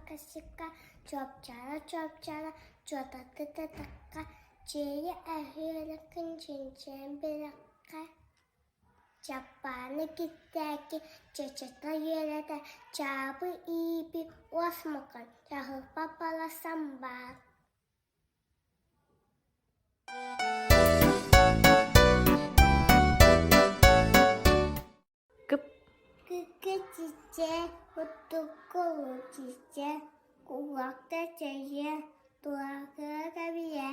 Касика, чуопчаара чуопчаара, чуотаты татакка, чиэйэ аһыырыккын чинчийэн билэххэ, Чаппааны киттээки, чачата үөрэтэ, чаабы иипи уос мукан, чаһыпа паласан баар. Кып Кыкы-чичэ, утукку-чичэ, кулакта чэйэ, туһахыа кэбийэ.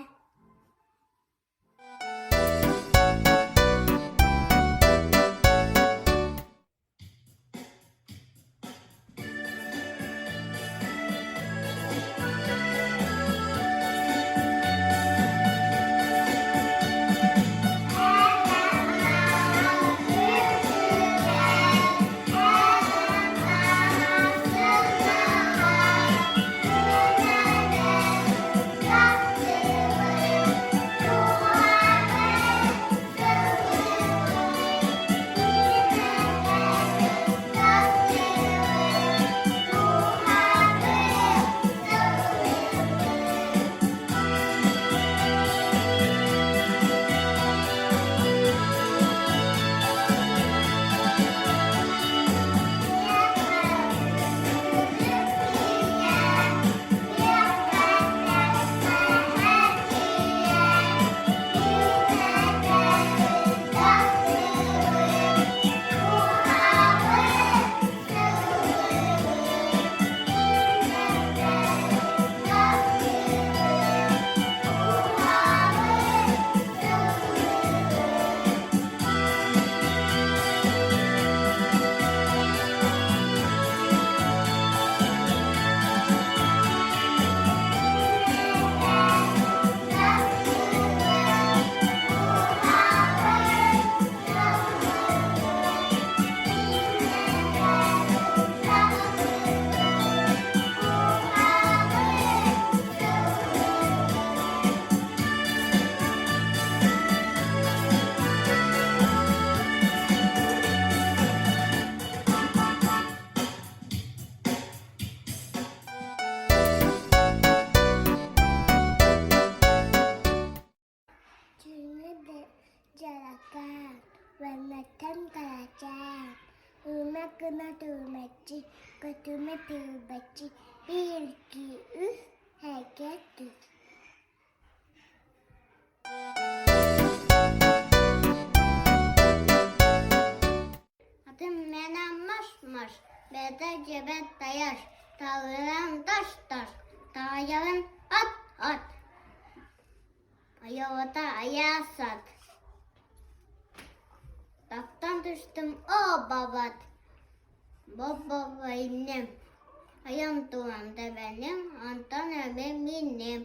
Түүнү дьаракаан, уоннаттан кырачаан, Уна гына түмэччи, көтүмэ тыылбаччы, Биир, икки, үс, эгэ түс. Атым менен маш-маш, бэйэтэ дьиэбэр тайар, талыран тас-тас, таайарын ат-ат, айылҕата айаасат. Таптан түстүм оо бабат, боп-бобо иннем, айан туран тэбэним, онтон эбим минним.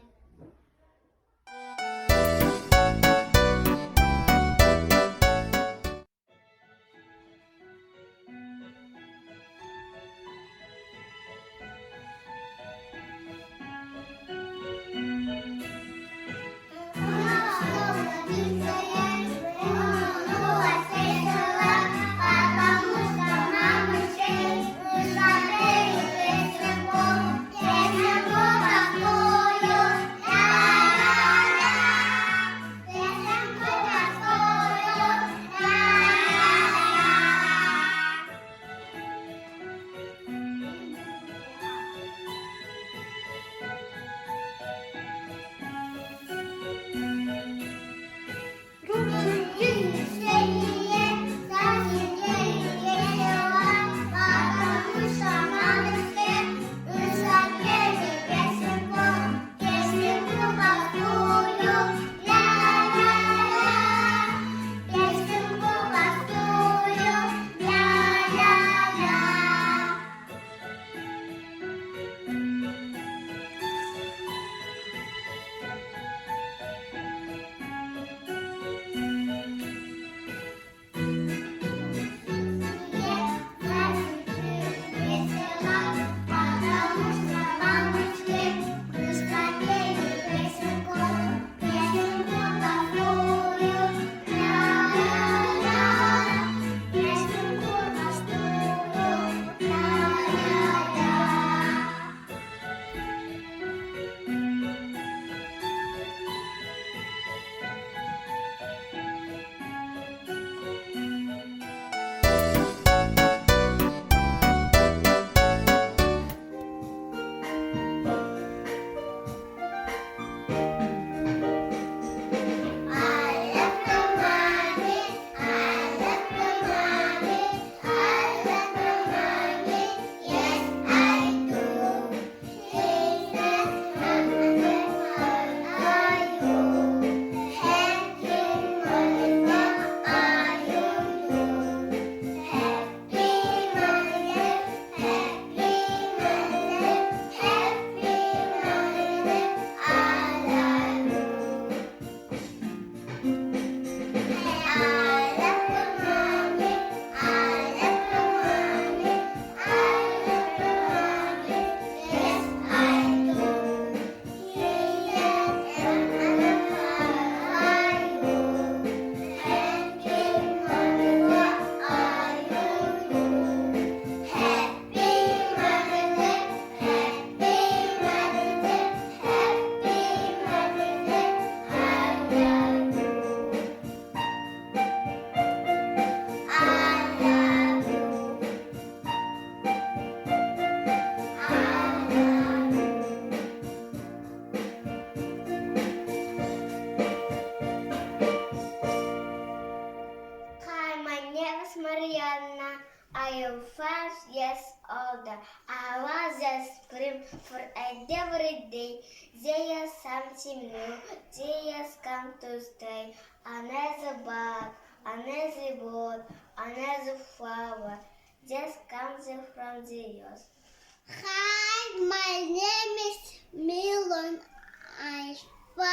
Marianna. I am 5 years old. I love the spring for every day. There's something new. There's come to stay. Another bug, another bird, another flower. Just comes from the earth. Hi, my name is Milan. I'm 4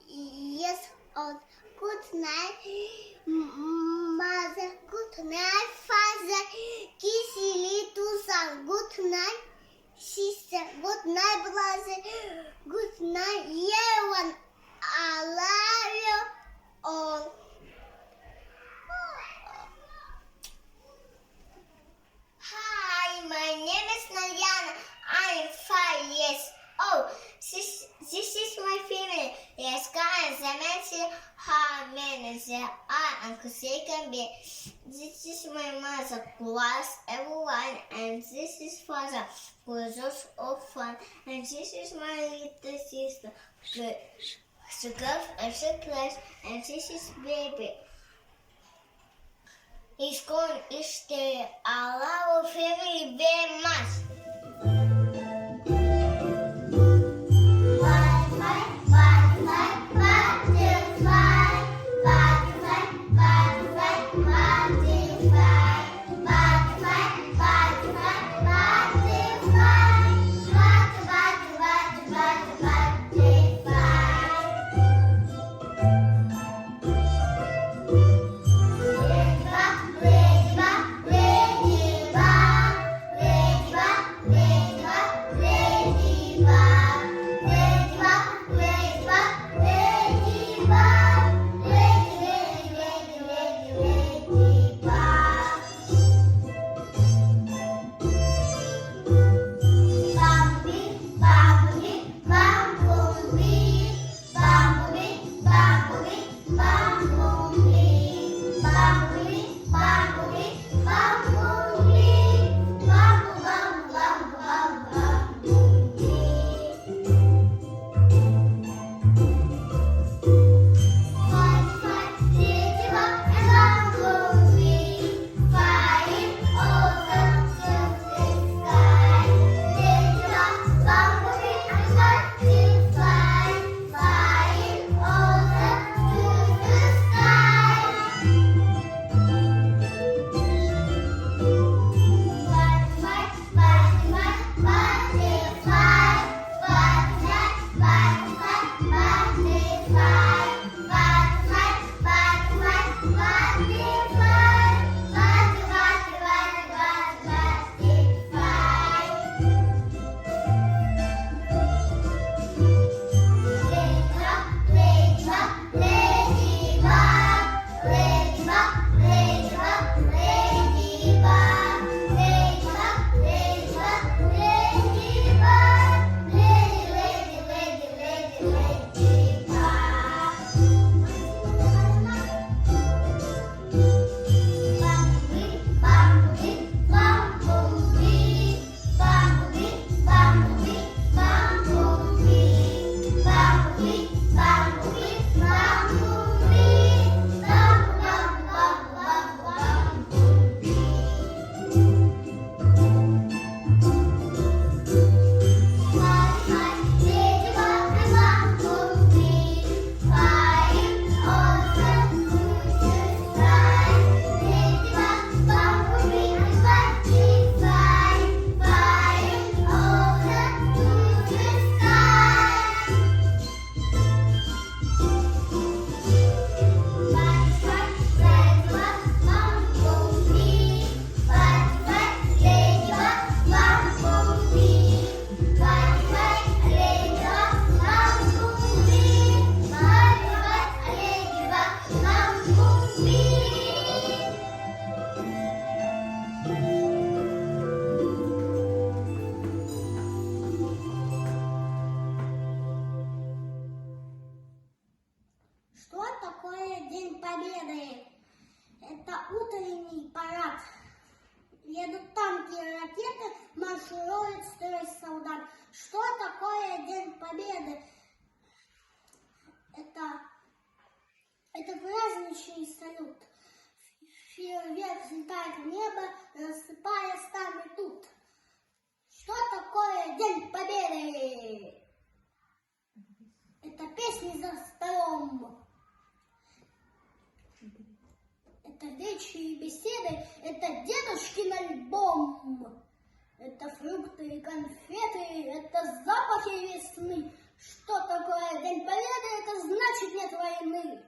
years old. Good night, mother. Good night, father. Kiss little son. Good night, sister. Good night, brother. Good night, everyone. I love you all. Hi, my name is Nadiana. I'm 5 years old. This is my family. Leska and Samantha. How many there are and they can be. This is my mother, who loves everyone, and this is father, who is also fun. And this is my little sister, she goes and she plays, and this is baby. He's gone each day. I love our family very much. Butterfly, butterfly, butterfly, butterfly, butterfly, butterfly, butterfly, butterfly, butterfly, butter, butter, butter, butterfly. Ladybug, ladybug, ladybug, ladybug, ladybug, ladybug, ladybug, ladybug, ladybug, lady, lady, lady, ladybug. Bumblebee, bumblebee, bumblebee, bumblebee, bumblebee, bumblebee, bumblebee, bumblebee, bumblebee, bumble, bumble, bumble, bumble, bumblebee. Firefly, ladybug, and bumblebee, flying over to the sky. Ladybug, bumblebee, and butterfly, flying over to the sky. Butterfly, butterfly, butterfly, butterfly, butterfly, butterfly, butterfly, butterfly, butterfly, butter, butter, butter, butterfly. Ladybug, ladybug, ladybug, ladybug, ladybug, ladybug, ladybug, ladybug, ladybug, lady, lady, lady, lady, ladybug. Bumblebee, bumblebee, bumblebee, bumblebee, bumblebee, bumblebee, bumblebee, bumblebee, bumblebee, bumble, bumble, bumble, bumble, bumblebee. Butterfly, ladybug, and bumblebee, flying over to the sky. Ladybug, bumblebee, and butterfly, flying over to the sky. Butterfly, ladybug, bumblebee, butterfly, ladybug, bumblebee, butterfly, ladybug, bumblebee, butterfly, ladybug, bumblebee. Что такое День Победы? Это утренний парад. Едут танки и ракеты, марширует строй солдат. Что такое День Победы? Это праздничный салют. Фейерверки. Взлетает в небо, насыпая станы тут. Что такое День Победы? Это песни за столом. Это речи и беседы, это дедушкин альбом. Это фрукты и конфеты, это запахи весны. Что такое День Победы? Это значит нет войны.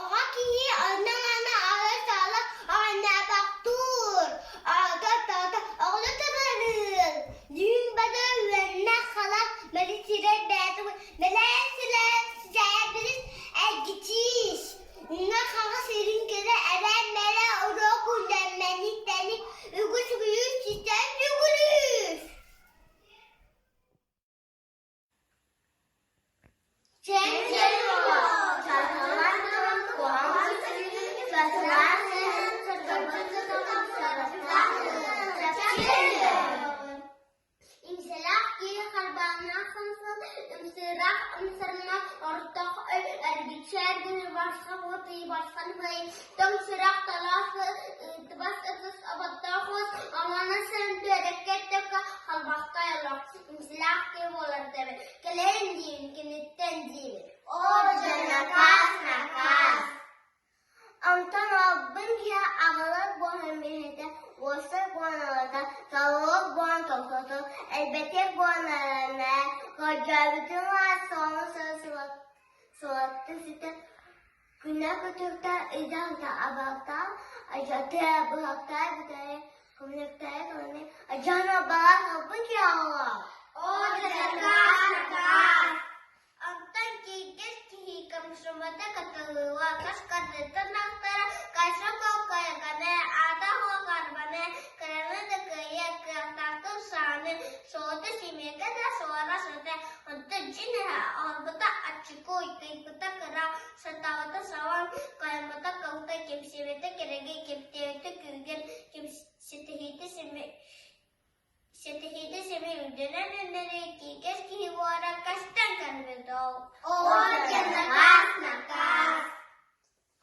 Оҕо киһи онно-манна алы-салы оонньообохтуур, оҕото-тоҕото оҕолор тылларыыр, дьүүн-бадыы үөннэх халах мэлитирэр бэйэтин бэлээн-силээн ситээбирис эргичиис, уҥа-хаҥас илин кэлэ эрээн-мэрэ уруок үлэммэник-тэник үгүс үгүс ситэн үгүрүүс. Иҥсэлээх киһи харбааннаах сымсыл, ымсыырах ымсырма, ортох өй, эргиччи эргин барсах уотуй барсан бай, тоҥ сүрэх талаах ыытыбас ытыс оботтоох уос, омоно сын түөрэккэ эттэххэ халбахтай олох, иҥсэлээх киһи буолар дэбит, кэлэйин диибин, киниттэн диибин. О, дьэ, накаас, накаас. Онтон албын киһи аҕалар буолан биһиэтэ, уоссай буолан ылата, саллык буолан тохтотор, элбэтиэх буолан эрэннэрэ, көрдөөбүтүн аҕай суола сылатта ситэ, күнэ көтүртэ, ыйдаҥта абалтаан, адьатыа быһахтаа бүтэри, көмүлүөктэрэ кэлэни, адьаан абалаах албын киһи оҕолоор. Оо, дьэ, накаас, накаас. Онтон кииргис киһи комсомолга кытылыыла кашкардыттан ахтара каша куоккайганы, аата хуохарбаны, кыраны да кыайа, кыахтаахтын сааны, суоту симиэкэ да суора сыта, онтон дьин эһэ оһорбута аччыкуй, кыйбыта кыра, сатаҕыта саван, кыймыта кылта, кимсибитэ кэрэгэй, киптиэбитэ күүгэн, ситиһиитэ симик Ситиһиитэ сэмэй үрдүнэн өннөрүү киикэс киһи буолара көстөн көрбүт ол. Орден наказ наказ.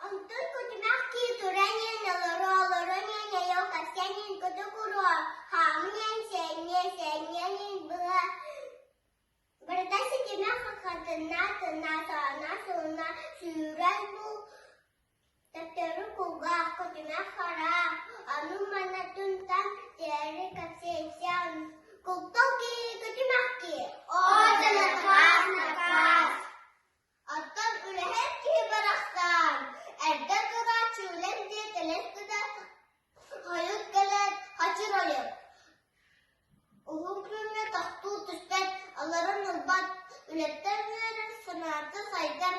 Онтон кутумах киһи туран иэн олоро олорон иэн эйо касян иэн куту куруо хаамын иэн сэнниэ сэнниэн иэн быһа барыта ситимэх хахатына тына саана сылына сүүрэн бул Төттөрү кулгаах, көтүмэх хараах, ону манна тунтан тиэри кэпсэйсэн, куттал киһи көтүмэх киһи, О, накаас, накаас. Оттон үлэһит киһи барахсан, эрдэ турааччы үлэм диэн элэс гына хойут кэлэн хачыр ойор. Уһун күҥҥэ тохтуу түспэт, олорон ылбат, үлэттэн үөрэр, санаата сайдар,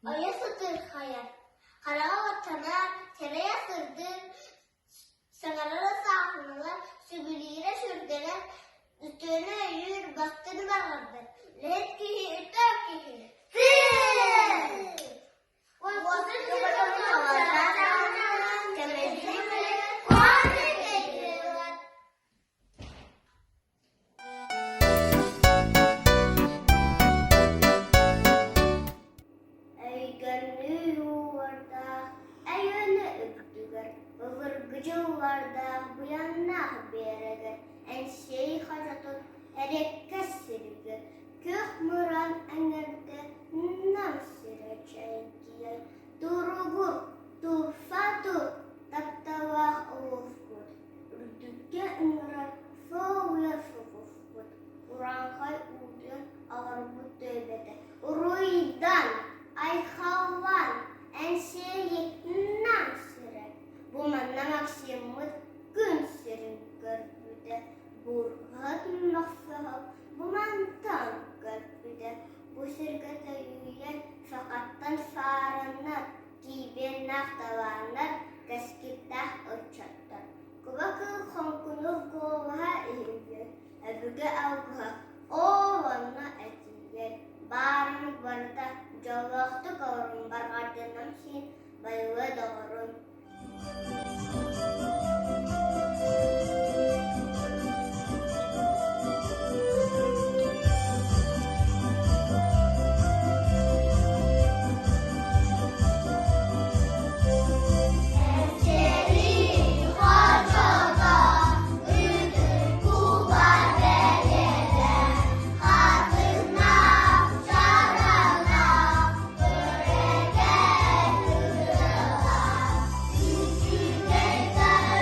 Ойо сытыырхайар, хараҕа баттанар, сирэйэ сырдыыр, саҥарара сааһыланар, сүгүрүйэрэ сүрдэнэр, үтүөнү өйүүр, бастыҥ барҕардар, үлэһит киһи үтүө киһи. Сыыр! Улардаах Буйаннаах биэрэгэр Эҥсиэй хочотун эриэккэс сиригэр күөх мыраан эҥэргэ Нам сирэ чэлгийэр Туругур, турфа тур, тапталлаах улууспут, үрдүккэ ыҥырар соҕуйар соҕуспут, урааҥхай уутуйан олорбут түөлбэтэ Уруйдан, айхаллан, Эҥсиэйи Нам сирэ. Бу манна Максиммыт күн сирин көрбүтэ, бурҕат мөхсөһө бу мантан көрбүтэ. Бу сиргэ төйүйэн сахаттан саарыннар, киибиэннээх талааннар, кэскилтээх ыччаттар. Куба кыыл хоҥкунур куолаһа иһиллэр, өбүгэ алгыһа ол онно этиллэр. Баарым барыта дьоллоохтук олорун барҕардынам сиэн байылыа доҕорун. Эчэлии хочото Ытык-куба бэлиэлэ Хатыҥнаах чараҥнаах Үчүгэй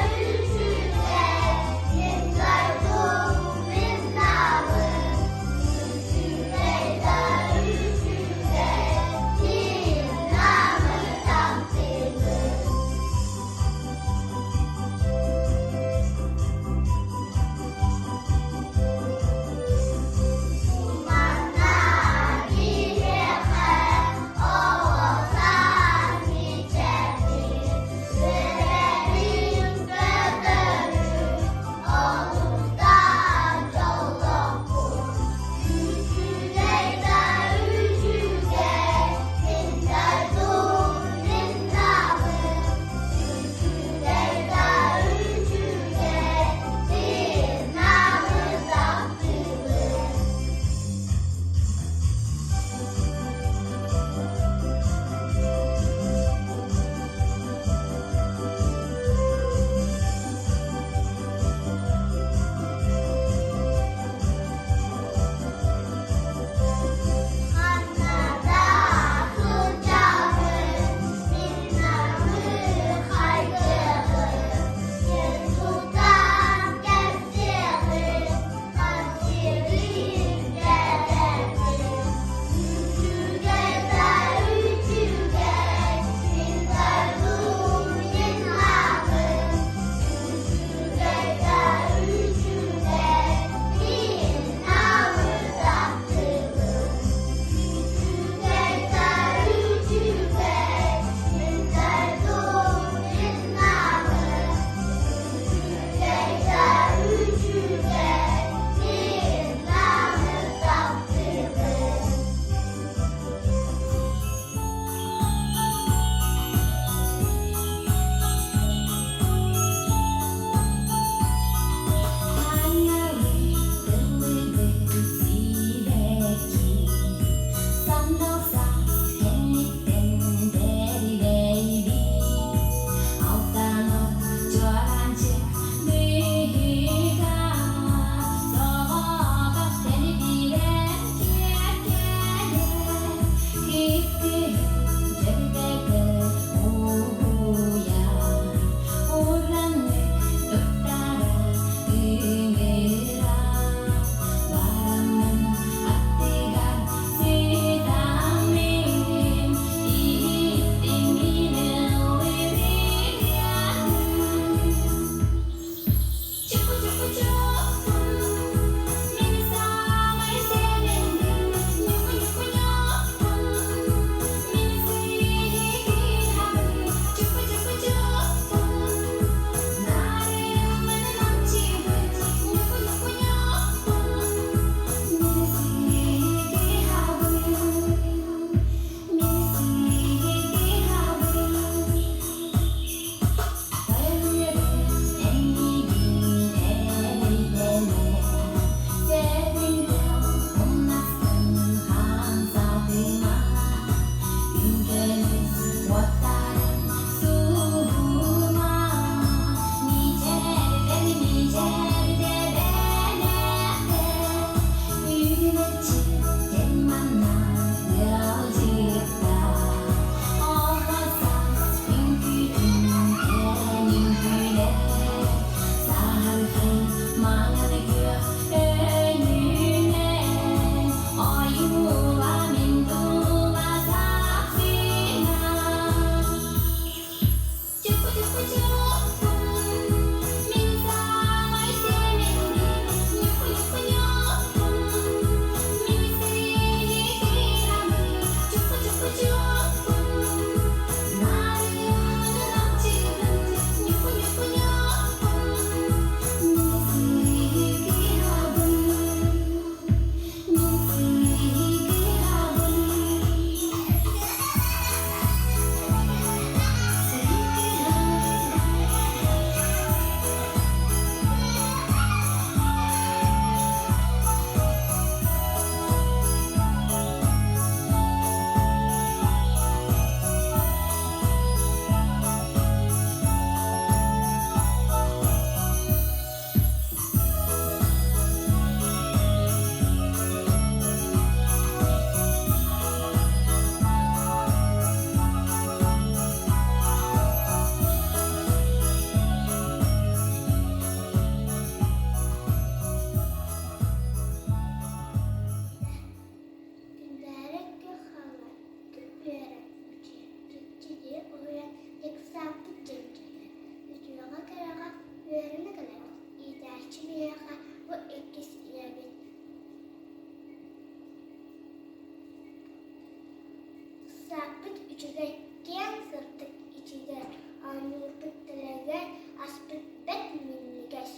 Дьыссааппыт үчүгэй, киэҥ сырдык ичигэ, оонньуурбут дэлэгэй, аспыт бэрт минньигэс.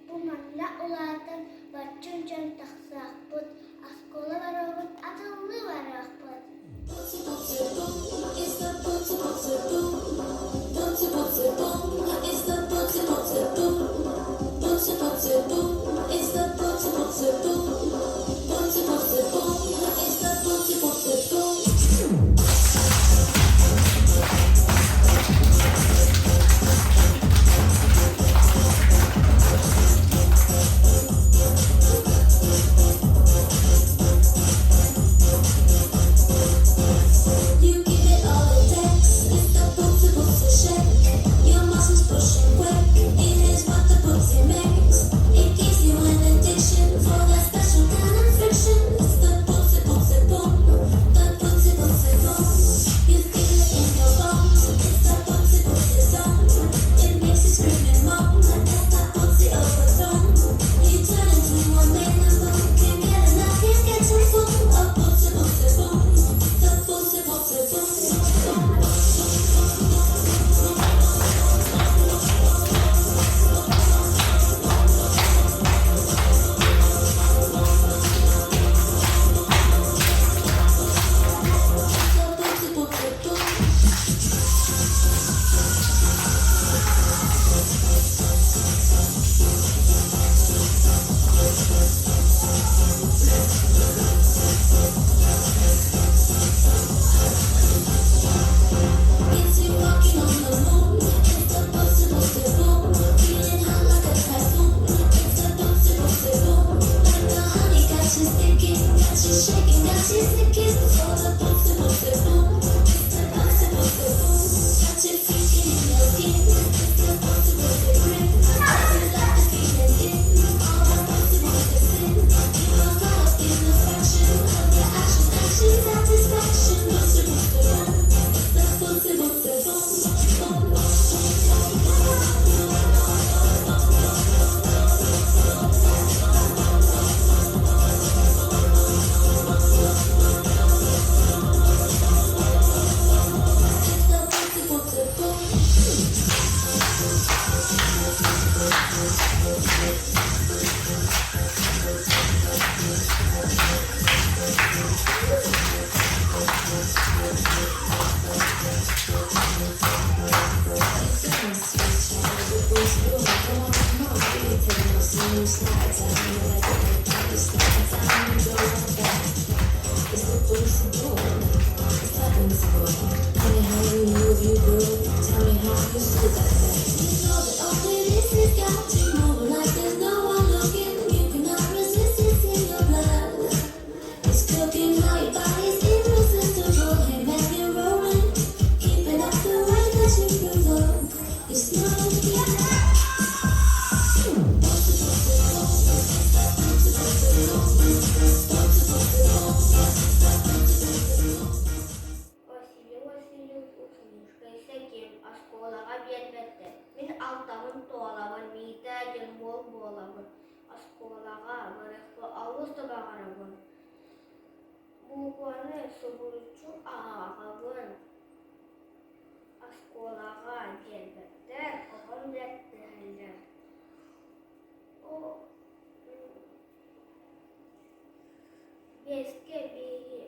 Бу манна улаатан бачча дьон тахсыахпыт, оскуола барыахпыт, атыллыы барыахпыт. You give it all it takes. It's the bootsy bootsy shake. Your muscles pushing quick. It is what the bootsy makes. It gives you an addiction for that special kind of friction. It's the bootsy bootsy boom. The bootsy bootsy boom. You feel it in your bones. It's the bootsy bootsy zone. It makes you scream and moan. At the bootsy overtone. You turn into a manimal. Can't get enough. Can't get too full. A bootsy bootsy boom. The bootsy bootsy boom. Boom. The bootsy bootsy boom. Gets you walking on the moon. It's the bootsy bootsy boom. Feeling hot like a typhoon. It's the bootsy bootsy boom. Like the honey got you thinking, got you shaking, got you thinking. For the bootsy bootsy boom. It's the bootsy bootsy boom. Got you freaking in your skin. It's the bootsy bootsy grip. You like the feeling in all the bootsy bootsy sin. You are caught up in the fraction of your action, action satisfaction. Bootsy bootsy boom. It's the bootsy bootsy boom, boom, It's the bootsy bootsy boom. You know that all it is is got you moving like there's no one looking. You cannot resist it's in your blood. It's cooking now, your body's irresistible. Hey man, you're rolling, keeping up the way that you provoke. You're smoking. Василий Васильевич усмешкайся ким оскуолаҕа биэрбэттэр. Мин алтабын туолабын, Миитээ диэн уол буолабын. Оскуолаҕа барыахпын олус да баҕарабын. Буукубаны субуруччу ааҕабын. Оскуолаҕа биэрбэттэр, оҕом бэрт дэһэллэр. Биэскэ биэһи.